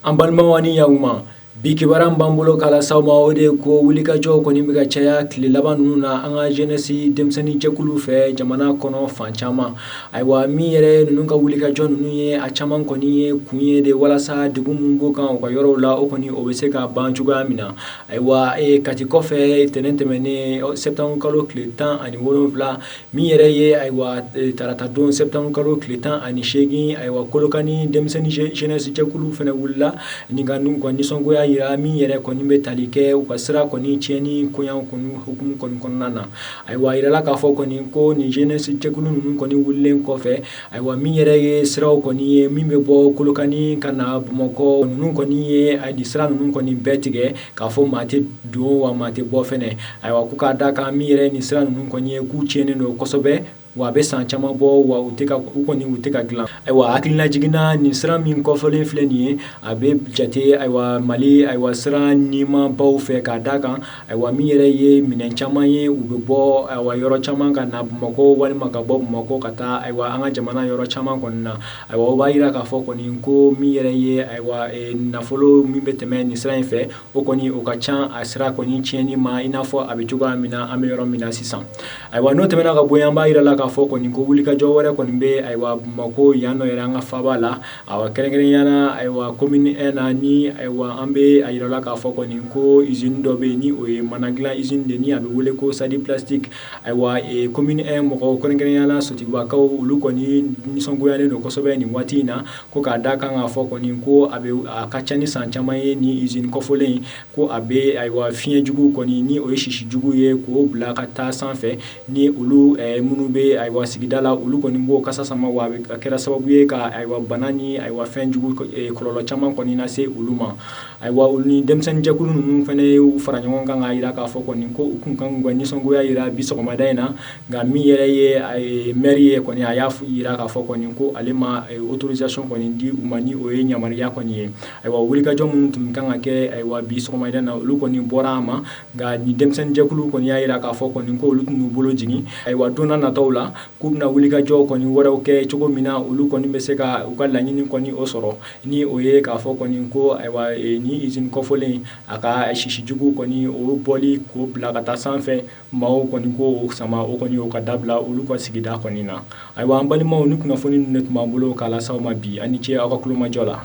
An balimaw ani yakuma, bi kibaruya min b'an bolo k'a lase aw ma, o de ye ko wulikajɔw kɔni bɛ ka caya tile laban ninnu na an ka jeunesse denmisɛnnin jɛkulu fɛ jamana kɔnɔ fan caman. Ayiwa, min yɛrɛ ninnu ka wulikajɔ ninnu ye, a caman kɔni ye kun ye de walasa degun min b'u kan u ka yɔrɔw la, o kɔni o bɛ se ka ban cogoya min na. Ayiwa, Kati kɔfɛ, tɛnɛn tɛmɛnen septembre kalo tile 17, min yɛrɛ ye ayiwa tarata don septembre kalo tile 18, ayiwa, Kolokani denmisɛnnin jeunesse jɛkulu fana wulila ni ka n'u ka nisɔngoya jira min yɛrɛ kɔni bɛ tali kɛ u ka sira kɔni tiɲɛni koɲa kɔni hukumu kɔni kɔnɔna na. Ayiwa, a yirala k'a fɔ kɔni ko nin jeunesse jɛkulu ninnu kɔni wulilen kɔfɛ, ayiwa, min yɛrɛ ye siraw kɔni ye min bɛ bɔ Kolokani ka na Bamakɔ, ninnu kɔni ye nin sira ninnu kɔni bɛɛ tigɛ k'a fɔ maa tɛ don wa maa tɛ bɔ fɛnɛ. Ayiwa, ko k'a da kan min yɛrɛ nin sira ninnu kɔni ye, k'u tiɲɛnen don kosɛbɛ, wa a bɛ san caman bɔ, wa u tɛ ka u kɔni u tɛ ka dilan. Ayiwa, hakililajigin na, nin sira min kɔfɔlen filɛ nin ye, a bɛ jate ayiwa Mali ayiwa sira nimabaw fɛ, k'a da kan ayiwa min yɛrɛ ye minɛn caman ye, u bɛ bɔ ayiwa yɔrɔ caman ka na Bamakɔ walima ka bɔ Bamakɔ ka taa ayiwa an ka jamana yɔrɔ caman kɔni na. Ayiwa, o b'a jira k'a fɔ kɔni ko min yɛrɛ ye ayiwa nafolo min bɛ tɛmɛ nin sira in fɛ, o kɔni o ka ca a sira kɔni tiɲɛni ma i n'a fɔ a bɛ cogoya min na an bɛ yɔrɔ min na sisan. Ayiwa, n'o tɛmɛna ka bɔ yen, an b'a jira la k'a fɔ kɔni ko wulikajɔ wɛrɛ kɔni bɛ ayiwa Bamakɔ yan nɔ yɛrɛ, an ka faaba la, ayiwa, kɛrɛnkɛrɛnya na ayiwa commune 1 na, ni ayiwa an bɛ a jira la k'a fɔ kɔni ko usine dɔ bɛ yen, ni o ye mana dilan usine de, ni a bɛ wele ko Sadi Plastique. Ayiwa, commune 1 mɔgɔw, kɛrɛnkɛrɛnya la sotigibakaw, olu kɔni nisɔngoyalen don kosɛbɛ nin waati in na, ko k'a da kan k'a fɔ kɔni ko a bɛ a ka ca ni san caman ye ni usine kɔfɔlen ko a bɛ ayiwa fiɲɛ jugu kɔni, ni o ye sisi jugu ye, k'o bila ka taa sanfɛ, ni olu minnu bɛ ayiwa sigida la, olu kɔni b'o kasa sama, wa a kɛra sababu ye ka ayiwa bana ni ayiwa fɛn jugu kɔlɔlɔ caman kɔni lase olu ma. Ayiwa, olu ni denmisɛnninjɛkulu ninnu fana y'u fara ɲɔgɔn kan k'a jira k'a fɔ kɔni ko u kun kan ka nisɔngoya jira bi sɔgɔmada in na. Nka min yɛrɛ ye maire ye kɔni, a y'a jira k'a fɔ kɔni ko ale ma autorisation kɔni di u ma, ni o ye yamaruya kɔni ye. Ayiwa, wulikajɔ minnu tun kan ka kɛ ayiwa bi sɔgɔmada in na, olu kɔni bɔra a ma. Nka ni denmisɛnninjɛkulu kɔni y'a jira k'a fɔ kɔni ko olu tɛn'u bolo jigin. Ayiwa, don nataw la, k'u bɛna wulikajɔ kɔni wɛrɛw kɛ cogo min na olu kɔni bɛ se ka u ka laɲini kɔni o sɔrɔ, ni o ye k'a fɔ kɔni ko ayiwa ni usine kɔfɔlen a ka sisi jugu kɔni o bɔli k'o bila ka taa sanfɛ, maaw kɔni k'o sama, o kɔni o ka dabila olu ka sigida kɔni na. Ayiwa, an balimaw, ni kunnafoni ninnu de tun b'an bolo k'a lase aw ma bi. A ni ce aw ka tulomajɔ la.